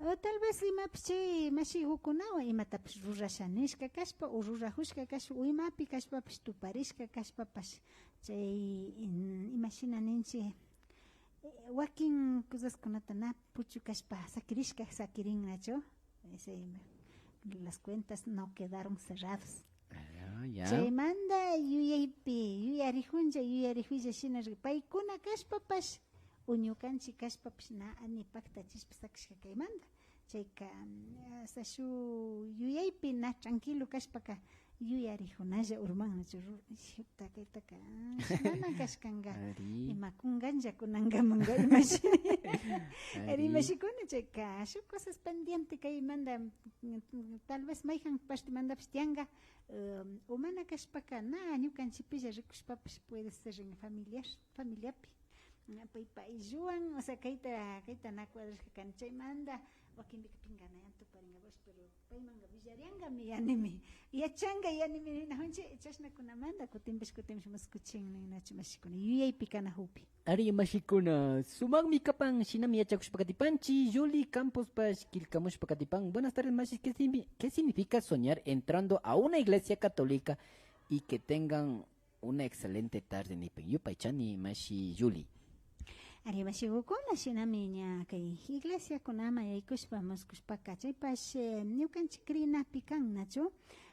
O tal vez imapish chay mashigukunawan imatapish rurasha nishka kashpa o rurajushka kashpa o imapi kashpapish tuparishka kashpapash chay, mm, imashina ninchi, eh, wakin cosaskunata na puchukashpa sakirishka sakirin nachu. Ese, las cuentas no quedaron cerradas. Ah, ya. Chaymanta yuyaypi yuyarijunlla, yuyarijulla shina ri-, paykuna kashpapash o ñukanchik kashpapash na ni paktachishpa sakishka kaymanta. Chayka, mm, hasta shuk yuyaypi na tranquilo kashpaka yuyarijunalla urman, nachu? Ru-, shukta kaytaka, ah, mana kashkanga, ima kunganlla kunangamanka, imashi. Ari, imashikuna, chayka shuk cosas pendiente kaymanta, mm, tal vez mayjan partemantapash tianga, em, o mana kashpaka na ñukanchikpilla rikushpapash puede ser en familiar, familiapi. Paypa aylluwan, o sea, kayta, kayta na cuadrashka kani, chaymanta wakinpika pinganayan tuparingapash, pero paymanka willariangami, yanimi, yachanga, yanimi ninajunchik, chashnakunamanta kutinpash, kutinpash muskuchin nin, nachu mashikuna, yuyaypi kanajukpi. Ari, mashikuna, sumakmi kapan, shinami yachakushpa katipanchik, Julie Campospash killkamushpa katipan. Buenas tardes, mashi, ¿qué signi-, qué significa soñar entrando a una iglesia católica y que tengan una excelente tarde, nipin. Yupaychani, mashi Julie. Ari, mashigukuna, shinami ña kay iglesiakunaman yaykushpa, muskushpaka, chaypash, eh, ñukanchik krinapi kan, nachu?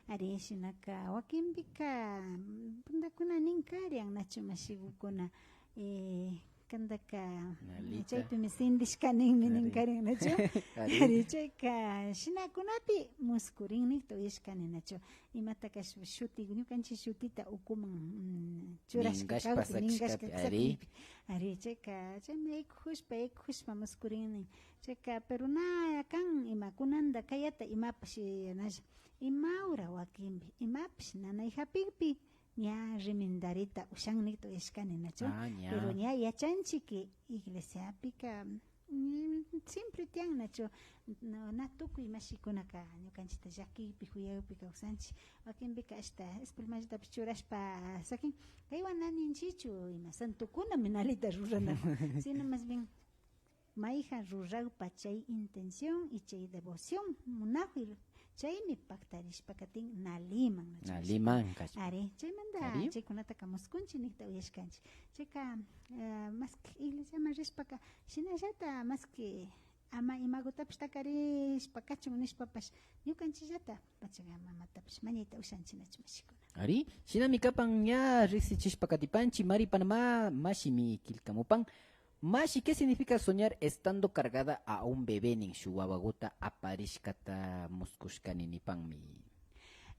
Ari, shinaka, wakinpika, mm, puntakuna nin karian, nachu, mashigukuna? Eh, kantaka, Nalita. Chaypimi sindishka ninmi nin Ari. Karin, nachu? Ari. Ari, chayka, shinakunapi muskurin nikta uyashkani, nachu? Imataka shu-, shuti, ñukanchik shutita ukuman, mm, churashka Minkashpa kawpi, sakishkapi, minkashka ari. Sakishkapi. Ari, chayka, chaymi yaykujushpa, yaykujushpa muskurinnin. Chayka, pero na kan ima kunanta kayata imapash, eh, nalla. Ima hora wakinpi, imapash nanay japikpi, ña rimindarita ushan nikta uyashkani, nachu? Ah, ña. Pero ña yachanchik que iglesiapika, mm, siempre tiyan, nachu? Na, na tukuy mashikunaka ñukanchikta llakikpi, juyakpi kawsanchik. Wakinpika ashta espelmallatapish churashpa sakin, kaywan na ninchikchu ima santokunami nalita rurana. Sino más bien, mayjan rurakpa chay intención y chay devoción munajuy, chaymi paktarishpa katin naliman, nachu? Naliman kashpa. Ari, chaymanta Ari. Chaykunataka muskunchik nikta uyashkanchik. Chayka, eh, maski iglesiaman rishpaka, shinallata maski ama imagutapish takarishpa kachun nishpapash, ñukanchikllata Pachak Mamatapish mañayta ushanchik, nachu, mashikuna? Ari, shinami kapan, ña riksichishpa katipanchik, Mari Panamá mashimi killkamupan. Mashi, ¿qué significa soñar estando cargada a un bebé? Nin, shuk wawaguta aparishkata muskushkani nipanmi.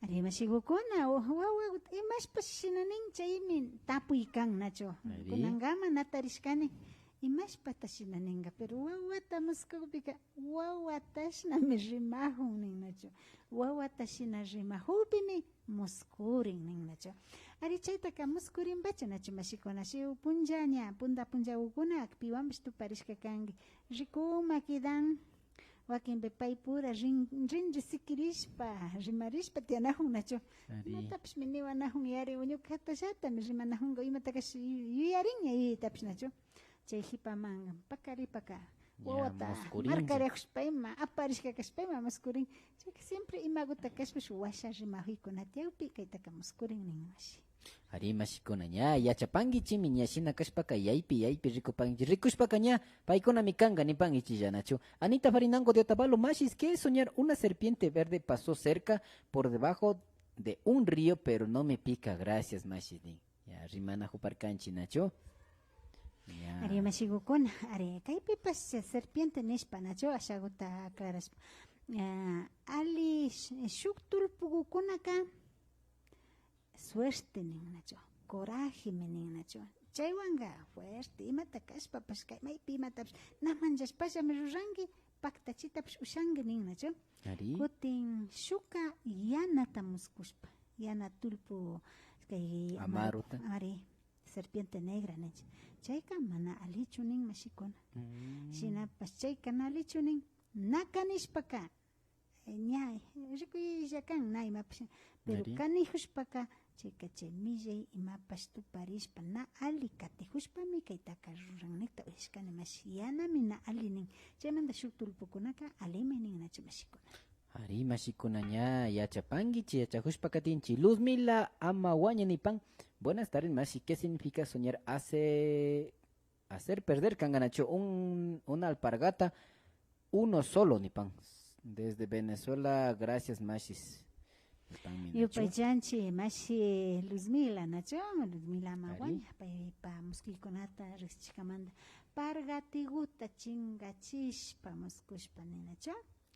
Ari, mashigukuna, wa-, wawaguta imashpash shina nin, chaymi tapuy kan, nachu? Ari. Kunankama na tarishkani, imashpata shina ninga, pero wawata muskukpika, wawatashnami rimajun nin, nachu? Wawata shina rimajukpimi muskurin nin, nachu? Ari, chaytaka muskurinpacha, nachu, mashikuna? Shuk punlla ña, punta punllagukuna piwanpash tuparishka kanki. Rikuma kidan, wakinpi paypura rin, rinri sikirishpa, rimarishpa tiyanajun, nachu? Ari. Imatapishmi niwanajun, yari, ñukatallatami rimanajunga, imatakash yu-, yuyarinña yuyaytapish, nachu? Chay jipaman pakaripaka, ña, wawata muskurinlla. Markarijushpa ima, aparishka kashpa ima muskurin. Chayka siempre imaguta kashpash washa rimajuykunata yawpi, kaytaka muskurin nin, mashi. Ari, mashikuna, ña yachapankichimi, ña shina kashpaka yaypi, yaypi rikupankichi. Rikushpaka ña paykunami kanga nipankichilla, nachu? Anita Farinango de Otavalo, mashis, ¿qué es soñar una serpiente verde pasó cerca por debajo de un río, pero no me pica? Gracias, mashis, nin. Ya, rimanajuparkanchi, nachu? Ya. Ari, mashigukuna, ari, kaypipash serpiente nishpa, nachu? Ashaguta aclarashpa. Ah, ali sh-, shuk tulpugukunaka suerte nin, nachu? Corajemi nin, nachu? Chaywanka fuerte, imata kashpapash, kay maypi imatapash, na manllashpallami ruranki, paktachitapash ushanki nin, nachu? Ari. Kutin shukka yanata muskushpa, yana tulpu, kay amaru-, amaruta. Ari, serpiente negra ninchik. Chayka mana allichu nin, mashikuna. Mm. Shinapash chayka na allichu nin, na kanishpaka, eh, ña rikuylla kan, na imapash. Pero ari. Kanijushpaka, chayka chay millay imapash tuparishpa, na alli katijushpami kaytaka ruran nikta uyashkani, mashi, yanami na alli nin. Chaymanta shuk tulpukunaka allimi nin, nachu, mashikuna? Ari, mashikuna, ña yachapankichi, yachajushpa katinchi. Luzmila Amawaña nipan, buenas tardes, mashi, ¿qué significa soñar hace, hacer perder, kanganachu, un, una alpargata uno solo, nipan? Desde Venezuela, gracias, mashis. Nipanmi nachu. Yupaychanchi mashi Luzmila, nachu? Luzmila Maguaña, paypa muskuykunata riksichishkamanta. Pargatiguta chingachishpa muskushpa ninachu.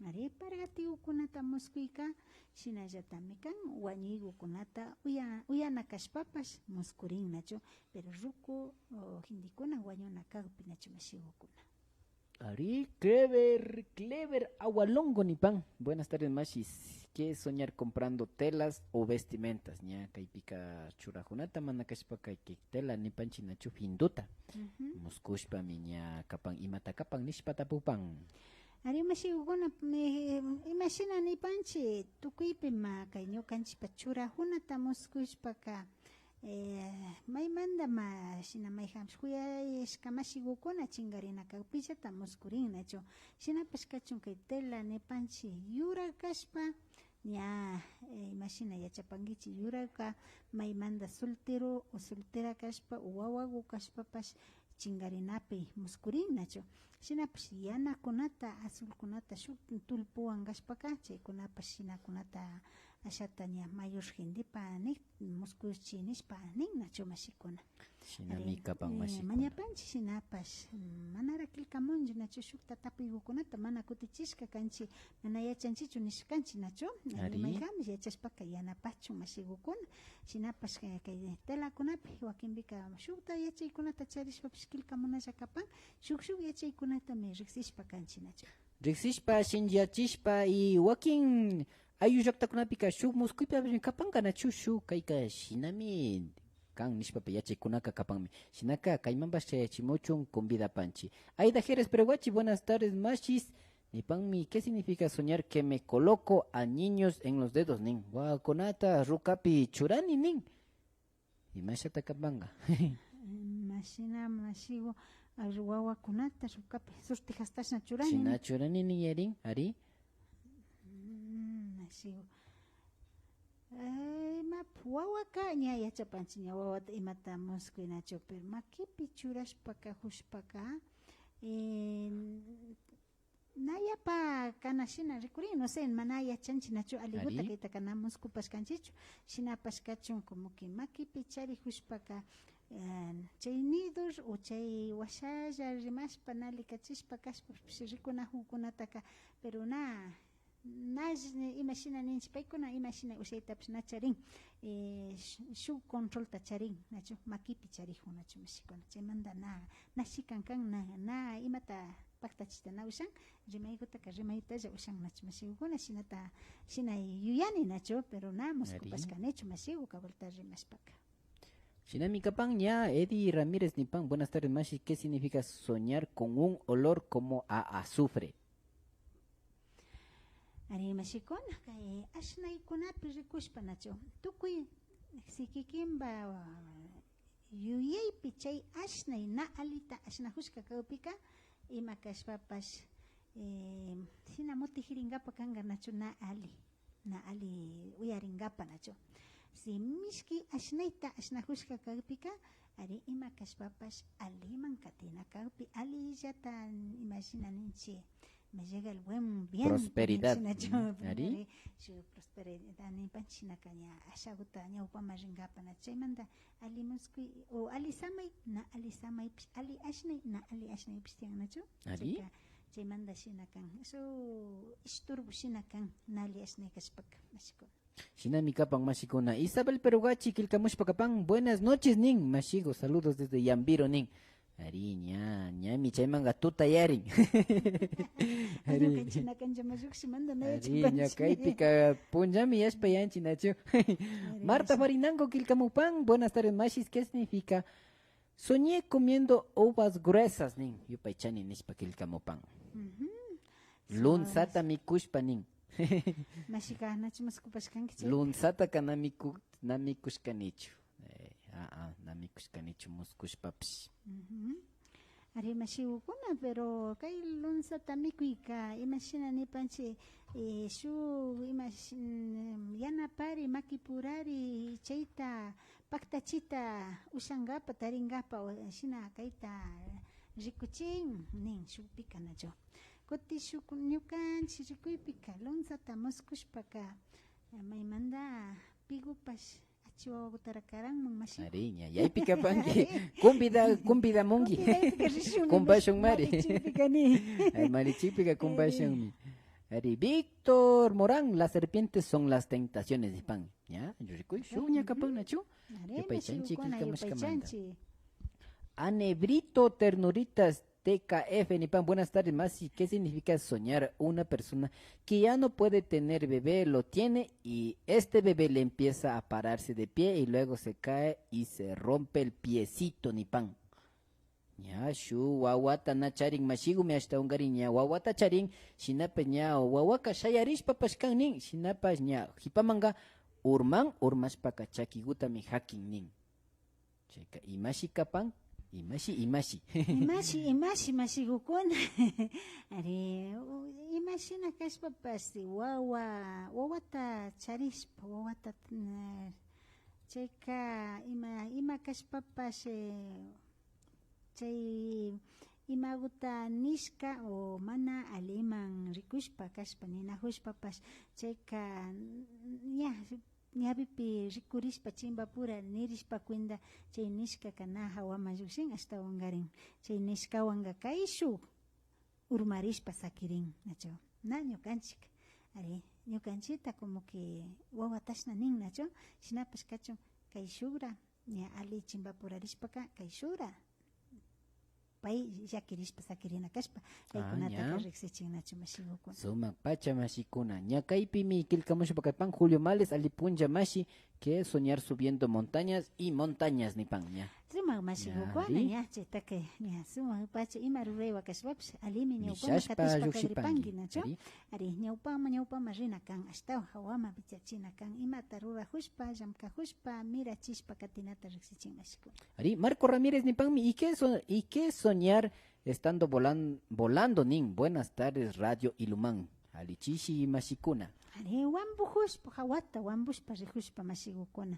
Ari, pargatigukunata muskuyka shinallatami kan, wañuygukunata uya-, uyana kashpapash muskurin nachu, pero ruku, o, gentekuna wañuna kakpi nachu mashigukuna. Ari, Clever, Clever Agualongo nipan. Buenas tardes, mashis. ¿Qué soñar comprando telas o vestimentas? Ña kaypika churajunata mana kashpaka kay tela nipanchi nachu, finduta. Muskushpami ña kapan, imata kapan nishpa tapupan. Ari, mashigukuna, eh, imashina nipanchi, tukuypima kay ñukanchipa churajunata muskushpaka, eh, maymanta ma shina mayjanpish kuyashka mashigukuna chingarina kakpillata muskurin nachu. Shinapash kachun kay tela nipanchi yurak kashpa, ña, eh, imashina yachapankichi, yurakka maymanta soltero o soltera kashpa o wawagu kashpapash chingarinapi muskurin nachu. Shinapash yanakunata, azulkunata shuk tullpuwan kashpaka, chaykunapash shinakunata ashata ña mayor gentepa nik, muskuchi nishpa nin nachu mashikuna. Shinami kapan, eh, mashikuna. Mañapanchi shinapash, mm, manara killkamunchu nachu shukta tapuygukunata mana kutichishka kanchi, mana yachanchichu nishkanchi nachu. Ari. Mayjanmi yachashpaka yanapachun mashigukuna. Shinapash kay, kay telakunapi wakinpika shukta yachaykunata charishpapish killkamunalla kapan, shuk shuk yachaykunatami riksishpa kanchi nachu. Riksishpa, shinchiyachishpa y wakin ayllu llaktakunapika shuk muskuypami kapanka nachu, shuk kayka shinami kan nishpapi yachaykunaka kapanmi. Shinaka kaymanpash chayachimuchun convidapanchi. Aida Jerez Perugachi, buenas tardes, mashis. Nipanmi, ¿qué significa soñar que me coloco a niños en los dedos? Nin. Wawakunata rukapi churani nin. Imashata kapanka. Mashina, mashigu, a, wawakunata rukapi sortijastashna churani. Shina nin. Churani nin yarin, ari. Mm, mashigu. Eh, ima, wawaka ña yachapanchi, ña wawata imata muskuy nachu, pero makipi churashpa kajushpaka, eh, na yapa kana shina rikurin, no sé, mana yachanchi nachu aliguta. Ari. Kaytaka na muskupashkanchichu, shinapash kachun, como que makipi charijushpaka, eh, chay nido o chay washalla rimashpa, na likachishpa kashpapish rikunajukunataka, pero na, na, imashina ninchi, paykuna imashina ushaytapish na charin, eh, sh-, shuk controlta charin, nachu, makipi charijun, nachu, mashikuna, chaymanta na, na shikan kan, na, na imata paktachita na ushan, rimaygutaka rimaytalla ushan, nachu, mashigukuna, shinata, shina yuyani, nachu, pero na muskupashkanichu, mashigu, kabalta rimashpaka. Shinami kapan ña, Eddie Ramírez nipan, buenas tardes, mashi, ¿qué significa soñar con un olor como a azufre? Ari, mashikuna, kay ashnaykunapi rikushpa, nachu, tukuy si kikinpa yuyaypi chay ashnay na alita ashnajushka kakpika, ima kashpapash, eh, shina mutijirinkapa kanka, nachu, na ali, na ali uyarinkapa, nachu. Si mishki ashnayta ashnajushka kakpika, ari, ima kashpapash aliman katina kakpi, alillata, imashina ninchi, me llega el buen viento, prosperidad, ninchi, nachu. Mm, ari. Ari, shuk prosperidad nipanchi, shinaka ña ashaguta ñawpaman rinkapa, nachu. Chaymanta ali muskuy, o ali samay, na ali samaypish, ali ashnay, na ali ashnaypish tiyan, nachu. Ari. Chayka, chaymanta shina kan. Eso estorbo shina kan, na ali ashnay kashpaka, mashikuna. Shinami kapan, mashikuna. Isabel Perugachi killkamushpa kapan, buenas noches nin, mashigu, saludos desde Yambiro nin. Ari, ña, ñami chaymanka tutayarin. Ari. Ñukanchina kanchama llukshimanta na. Ari, yachapanchi. Ña kaypika punllami yashpa yanchi, nachu. Ari, Marta Farinango killkamupan, buenas tardes, mashis, ¿qué significa? Soñé comiendo uvas gruesas nin, yupaychani nishpa killkamupan. Ujú. Lunzata mikushpa nin. Mashika, nachu muskupashkanki chay? Lunzataka na miku-, na mikushkanichu. Eh, ah, ah, na mikushkanichu muskushpapish. Ujú. Ari, mashigukuna, pero kay lunzata mikuyka, imashina nipanchi, eh, shuk, imash-, mm, yanapari, makipurari, chayta paktachita ushankapa, tarinkapa, o shina kayta rikuchin, nin shukpika, nachu. Kuti shuk ñukanchi rikuypika, lunzata muskushpaka, Maymanta pigupash achi wawakutara karanman, mashi. Ari, ña, yaypi kapanki. Convida, convidamunki. Convidaypika rishunmi, kumpashun mari. Mari chikpika ni. Ay, mari chikpika kumpashunmi. Ari, Víctor Morán, las serpientes son las tentaciones, nipan. Ña, rikuy, shuk ña kapan, nachu? Ari, yupaychanchi, mashikukuna, killkamushkamanta. Yupaychanchi. Anebrito Ternuritas T K F nipan, buenas tardes, Masi. ¿Qué significa soñar una persona que ya no puede tener bebé, lo tiene y este bebé le empieza a pararse de pie y luego se cae y se rompe el piecito, nipan? Ña, shuk wawata na charin mashigumi ashtawankarin, ña wawata charin, shinapash ña wawaka shayarishpapash kan nin, shinapash ña jipamanka urman, urmashpaka chakigutami jakin nin. Chayka imashi kapan, imashi, imashi. Imashi, imashi, mashigukuna. Ari, u-, imashina kashpapash, si wawa, wawata charishpa, wawata, eh, chayka ima, ima kashpapash, eh, chay imaguta nishka o mana aliman rikushpa kashpa, ninajushpapash, chayka, ña, ñawipi rikurishpa chimbapura nirishpa cuenta chay nishkaka na jawaman llukshin, ashtawankarin chay nishkawanka kayshuk urmarishpa sakirin, nachu? Na ñukanchik, ari, ñukanchikta como que wawatashna nin, nachu? Shinapash kachun kayshukra, ña ali chimbapurarishpaka kayshukra pay llakirishpa sakirina kashpa, kaykunataka riksichin, nachu, mashigukuna. Sumak pacha mashikuna. Ña kaypimi killkamushpa kapan Julio Males, ali punlla mashi, que soñar subiendo montañas y montañas nipan, ña. Sumak mashigukuna, ña, chaytaka, ña, sumak pacha ima ruraywa kashpapash, alimi ñawpaman katishpa kagripanki, nachu? Ari, ñawpaman, ñawpaman rina kan, ashtawan jawaman wichachina kan, imata rurajushpa, llamkajushpa, mirachishpa katinata riksichin, mashikuna. Ari, Marco Ramírez nipanmi, ¿y qué so-, y qué soñar estando volan-, volando nin? Buenas tardes, Radio Ilumán. Alichishi mashikuna. Ari, wambujushpa, jawata wambushpa rijushpa mashigukuna.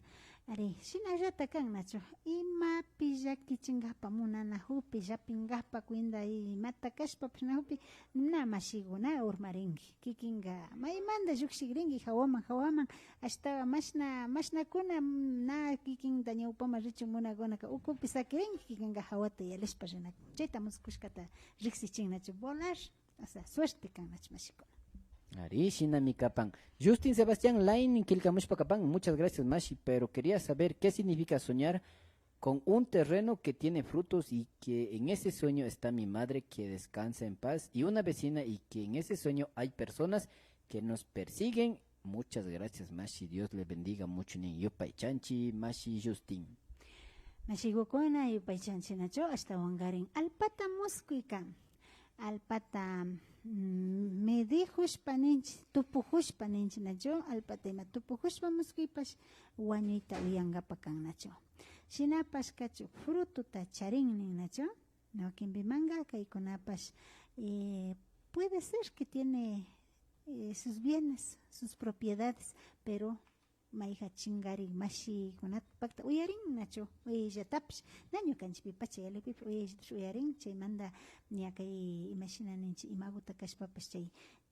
Ari, shinallata kan, nachu? Imapi llakichinkapa munanajupi, llapinkapak cuenta imata kashpapash najupi, na mashigu, na urmarinki. Kikinka maymanta llukshikrinki jawaman, jawaman, ashtawan mashna, mashnakuna, mm, na kikinta ñawpaman richun munakunaka ukupi sakirinki, kikinka jawata yalishpa rinakun. Chayta muskushkata riksichin, nachu? Volar, o sea, suerte kan, nachu, mashikuna. Ari, shinami kapan. Justin Sebastián Lain killkamushpa kapan, muchas gracias, mashi, pero quería saber qué significa soñar con un terreno que tiene frutos y que en ese sueño está mi madre, que descansa en paz, y una vecina, y que en ese sueño hay personas que nos persiguen. Muchas gracias, mashi. Dios le bendiga mucho nin. Yupaychanchi, mashi Justin. Mashigukuna, yupaychanchi, nachu? Ashtawankarin allpata muskuyka. Allpata, mm, medijushpa ninchi, tupujushpa ninchi, nachu? Allpata ima tupujushpa muskuypash wañuyta uyankapa kan, nachu? Shinapash kachuk frutota charin nin, nachu? Wakinpimanka kaykunapash, eh, puede ser que tiene, eh, sus bienes, sus propiedades, pero mayjan chinkarin mashikunapakta uyarin, nachu? Uyayllatapash, na ñukanchikpipacha yallipipash uyayllatapash uyarin, chaymanta ña kay imashina ninchik, imaguta kashpapash chay,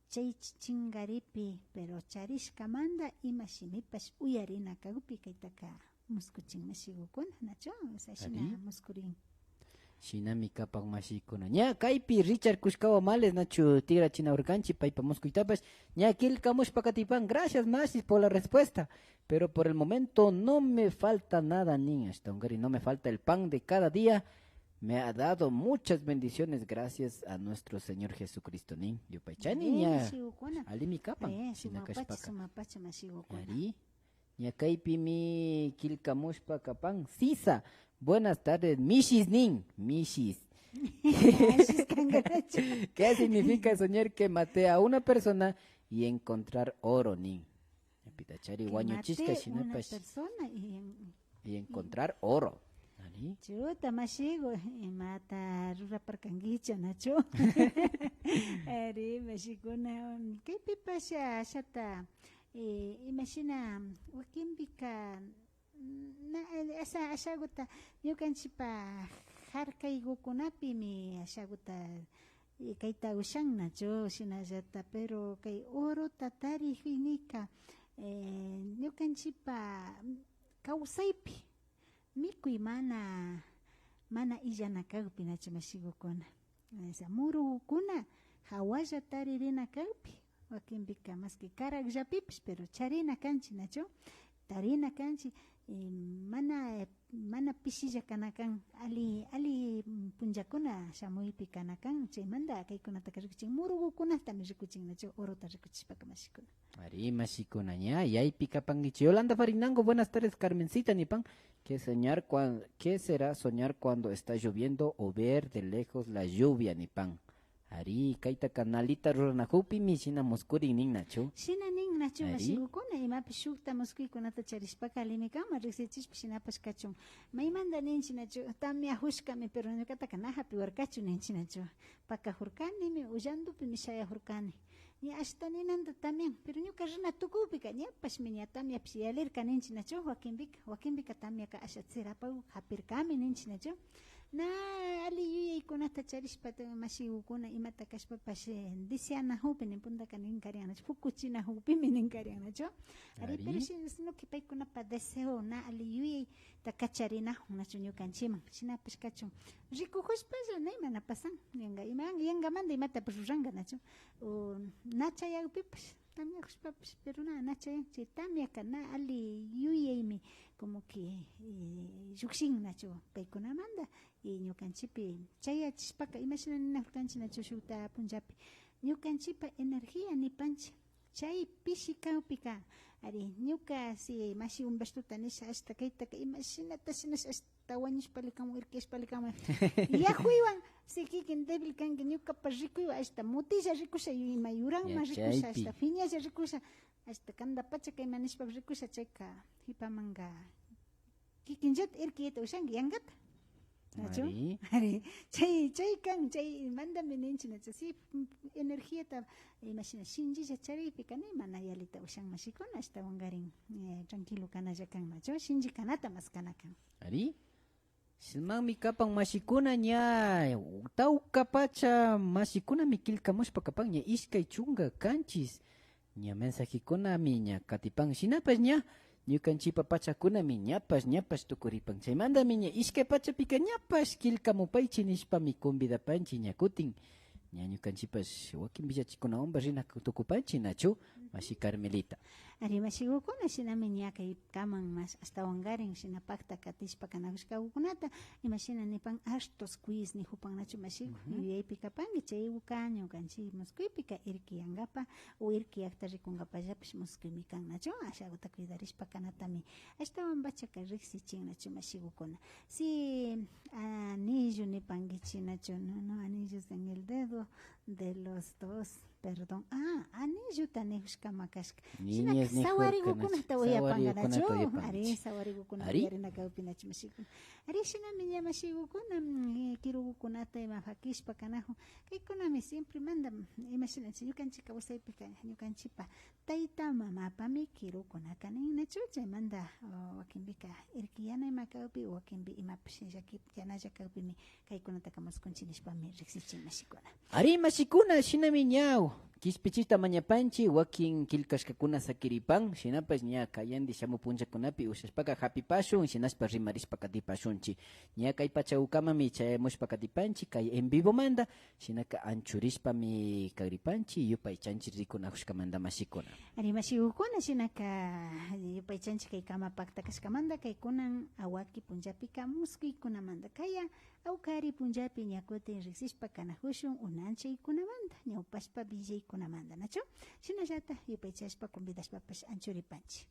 chay ch-, chinkaripi, pero charishkamanta ima shimipash uyarina kakpi kaytaka muskuchin mashigukuna, nachu? O sea, shina muskurin. Shinami kapan mashikuna. Ña kaypi Richard Kushkawa Males nachu tikrachinakurkanchik paypa muskuytapash. Ña killkamushpa katipan. Gracias, mashis, por la respuesta. Pero por el momento no me falta nada nin. Ashtawankarin no me falta el pan de cada día. Me ha dado muchas bendiciones gracias a nuestro Señor Jesucristo nin. Yupaychani ña. Mashigukuna. Allimi kapan. Shina kashpaka. Sumapacha, sumapacha mashigukuna. Ari. Ña kaypimi killkamushpa kapan. Sisa, buenas tardes, mishis nin, mishis. Mishis kankanachu. ¿Qué significa soñar que maté a una persona y encontrar oro nin? Ñapitachari wañuchishka shinapash. Que maté una persona y en-, y encontrar oro. Ari. Chuta mashigu, imata ruraparkankichu, nachu? Ari, mashikuna, kaypipash ashata Eh, imashina wakinpika, mm, na, eh, asha, ashaguta ñukanchikpa jarkaygukunapimi ashaguta, eh, kayta ushan nachu, shinallata, pero kay orota tarijuy nika, eh, ñukanchipa kawsaypi mikuy mana, mana illana kakpi nachu mashigukuna. O sea, murugukuna hawalla taririna kakpi, wakinpika maski karakllapipish, pero charina kanchi nachu, tarina kanchi, eh, mana, mana pishilla kana kan, ali, ali punllakuna shamuypi kana kan, chaymanta kaykunataka rikuchin, murugukunatami rikuchin nachu, orota rikuchishpaka mashikuna. Ari, mashikuna ña, yaypi kapankichi. Yolanda Farinango, buenas tardes, Carmencita, nipan. ¿Qué soñar cuan-, qué será soñar cuando está lloviendo o ver de lejos la lluvia, nipan? Ari, kaytaka nalita ruranakukpimi shina muskurin nin nachu. Shina nin nachu, ari, mashigukuna, imapish shukta muskuykunata charishpaka alimi kanman, riksichishpa shinapash kachun. Maymanta ninchi nachu, tamiajushkami, pero ñukataka na japiwarkachu ninchi nachu. Pakajurkanimi, ullantupimi shayajurkani. Ña ashta ninanta tamian, pero ñuka rina tukukpika ñapashmi ña tamiapish yalirka ninchi nachu, wakinpika, wakinpika tamiaka asha tsirapagu japirkami ninchi nachu. Na ali yuyaykunata charishpa, mashigukuna imata kashpapash, eh, deseanajukpi nin puntaka ninkarian nachu, pukuchinajukpimi ninkarian nachu. Ari, ari, pero shi-, sino que paykunapa deseo na ali yuyayta kacharinajun nachu ñukanchiman. Shinapash kachun. Rikujushpalla na imana pasan. Yanga, ima, yangamanta imatapash ruranga nachu. O na chayakpipash, tamiajushpapash, pero na, na chayan. Chay tamiaka na ali yuyaymi como que, eh, llukshin nachu paykunamanta. Y ñukanchipi chayachishpaka, imashina ninajurkanchi nachu shukta punllapi. Ñukanchipa energía nipanchi. Chay pishi kakpika, ari, ñuka si mashi Humbertota nisha, ashta kaytaka imashinata shinash ashta wañushpali kanman, irkiyashpali kanman. Yajuywan, si kikin débil kanki, ñukapa rikuywan, ashta mutilla rikusha, ima yuranma rikusha, ashta fiñalla rikusha, ashta kandapacha kayman nishpa rikusha, chayka jipamanka kikinllata irkiyta ushanki, yangata. Nachu? Ari. Ari. Chay, chay kan, chaymantami ninchi, nachu? Si, mm, energiata, imashina, shinchilla charikpika, ni mana yalita ushan mashikuna, ashtawankarin, eh, tranquilo kanalla kan, nachu? Shinchi kanata maskana kan. Ari. Shinami kapan mashikuna ña, tawka pacha mashikunami killkamushpa kapan, ña ishkay chunka kanchis. Ña mensajekunami ña katipan. Shinapash ña ñukanchipa pachakunami ñapash, ñapash tukuripan. Chaymantami ña ishkay pachapika ñapash killkamupaychi nishpami convidapanchi ña kutin. Ña ñukanchipash wakin villachikunawanpash rina tukupanchi, nachu, mashi Carmelita? Ari, mashigukuna, shinami ña kaykaman mash ashtawankarin shina pakta katishpa kanajushkagukunata, imashina nipan, hartos quiz nijupan, nachu, mashigu? Yuyaypi kapanki, chayguka ñukanchi muskuypika irkiyankapa o irkiyakta rikunkapallapish muskuymi kan, nachu? Ashaguta cuidarishpa kanatami ashtawanpachaka riksichin, nachu, mashigukuna? Si anillo nipankichi, nachu? No, no, anillos en el dedo de los dos, perdón. Ah, anillota nijushkama kashka. Shinaka sawarigukunata uyapanga, nachu? Ari, sawarigukunata uyarina kakpi, nachu, mashikuna? Ari, shinami ña mashigukuna, mm, eh, kirugukunata ima pakishpa kanajun. Kaykunami siempre manda, mm, imashinachi, ñukanchi kawsaypika, ñukanchipa tayta mamapami kirukunaka nin, nachu? Chaymanta, oh, wakinpika irkiyana ima kakpi, wakinpi imapish llaki-, yanalla kakpimi kaykunataka muskunchi nishpami riksichin, mashikuna. Ari, mashikuna, shinami ña kishpichita mañapanchi, wakin killkashkakuna sakiripan, shinapash ña kayandi shamu punllakunapi ushashpaka japipashun, shinashpa rimarishpa katipashunchi. Ña kay pachagukamami chayamushpa katipanchi, kay en vivomanta, shinaka anchurishpami kagripanchi, yupaychanchi rikunajushkamanta, mashikuna. Ari, mashigukuna, shinaka yupaychanchi kay kama pakta kashkamanta, kay kunan awaki punllapika muskuykunamanta. Kaya, awkari punllapi ña kutin riksishpa kanajushun unanchaykunamanta, ñawpashpa villaykunamanta, nachu? Shinallata yupaychashpa, convidashpapash anchuripanchi.